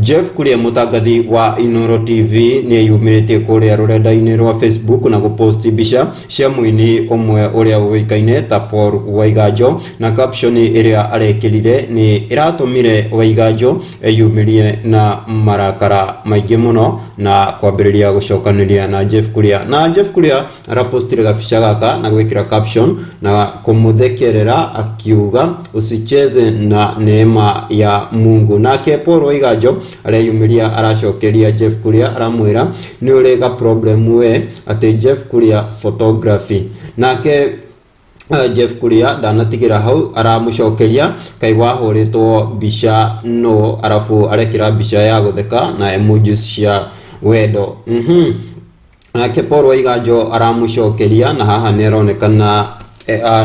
Jeff Kuria mũtangathi wa Inooro TV nĩ eyumĩrĩtie kũrĩa rũrenda-inĩ rwa Facebook na gũpost mbica cia mũini ũmwe ũrĩa ũĩkaine ta Paul Waiganjo na caption ĩrĩa arekĩrire nĩ ĩratũmire Waiganjo eyumĩrie na marakara maingĩ mũno na kwambĩrĩria gũcokanĩria na Jeff Kuria. Na Jeff Kuria arapostire gabica gaka na gwĩkĩra caption na kũmũthekerera akiuga usicheze na neema ya Mungu. Nake Paul Waiganjo areyumĩria aracokeria Jeff Kuria aramwĩra nĩ ũrĩ ga problem we atĩ Jeff Kuria photography. Nake Jeff Kuria ndanatigĩra hau aramũcokeria kaĩ wahũrĩtwo mbica no arabu arekĩra mbica ya gũtheka na emojis cia wendo. Nake Paul Waiganjo aramũcokeria na haha nĩ aronekana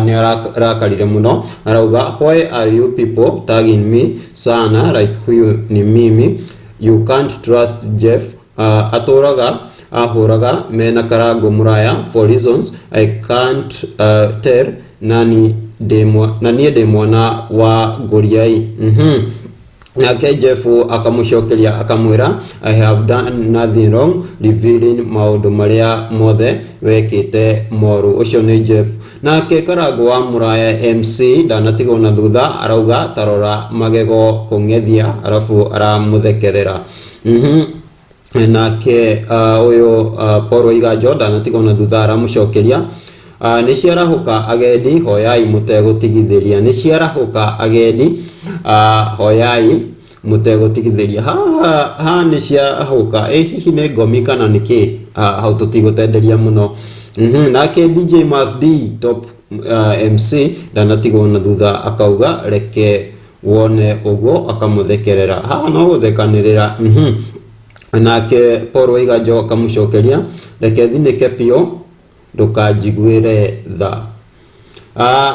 nĩ arakarire mũno arauga why are you people tagging me sana like huyu ni mimi you can't trust Jeff atũraga ahũraga mena Karangũ Mũraya for reasons I can't tell nani na niĩ ndĩ mwana wa Ngũriai. Nake Jeff akamũcokeria akamwĩra I have done nothing wrong revealing maũndũ marĩa mothe wekĩte moru. Ũcio nĩ Jeff. Nake Karangũ wa Mũraya MC ndanatigwo na thutha arauga tarora magego kũng'ethia arabu aramũthekerera. Nake ũyũ Paul Waiganjo ndanatigwo na thutha aramũcokeria nĩ ciarahũka agendi hoyai mũtegũtigithĩria, nĩ ciarahũka agendi hoyai mũtegũtigithĩria. Haha haha nĩ ciarahũka, ĩ hihi nĩ ngomi kana nĩ kĩ? Hau tũtigũtenderia mũno. Nake DJ Mark D top MC ndanatigwo na thutha akauga reke wone ũguo akamũthekerera. Haha no gũthekanĩrĩra. Nake Paul Waiganjo akamũcokeria reke thinĩke biũ ndũkanjiguĩre tha.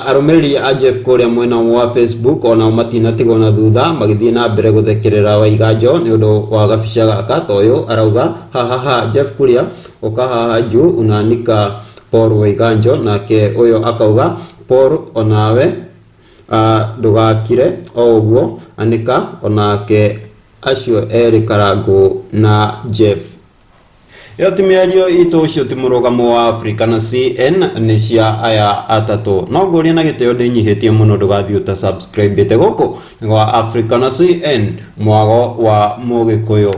Arũmĩrĩri a Jeff kũrĩa mwena wa Facebook onao matinatigwo na thutha magĩthiĩ na mbere gũthekerera Waiganjo nĩ ũndũ wa gabica gaka ta ũyũ arauga hahaha Jeff Kuria ũka haha juu unaanika Paul Waiganjo nake ũyũ akauga Paul onawe ndũgakire o ũguo anĩka onake acio erĩ Karangũ na Jeff. Ĩyo ti mĩario itũ ũcio ti mũrũgamo wa Africa na CN nĩ cia aya atatũ. No ngũrie na gĩtĩo ndĩnyihĩtie mũno ndũgathiĩ ũta subscribe ĩte gũkũ nĩ gwa Africa na CN mwago wa mũgĩkũyũ.